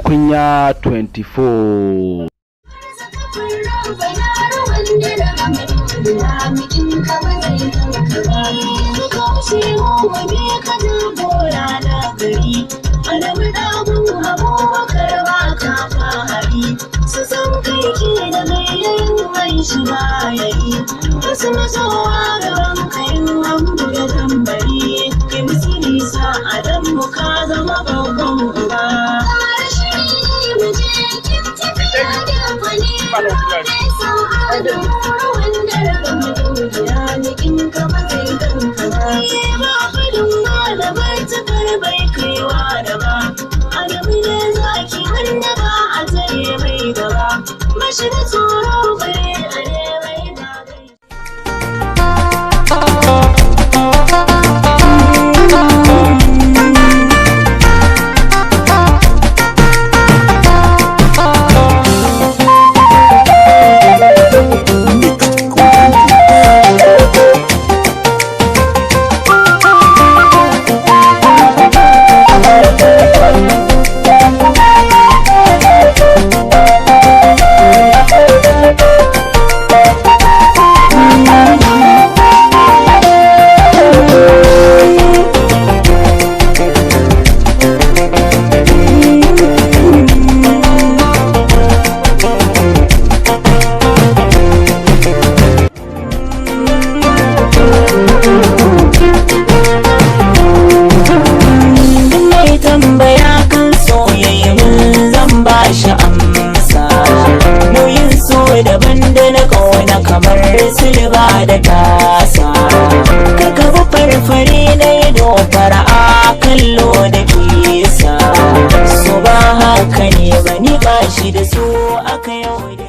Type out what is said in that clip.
Tukunya 24. Wasu mazowa gaban kayan an buga tambari, kai musu nisa a dan mu ka zama babban uba. Bashi da tsoro bare a mai ba. Mai tambaya kan soyayya mun zan ba shi amsa. Nauyin so daban da na ƙauna kamar silba da tasa. Karka bi farfare na ido fara'a kallo da kisa. So ba haka ne ba, ni ba shi da su aka yau da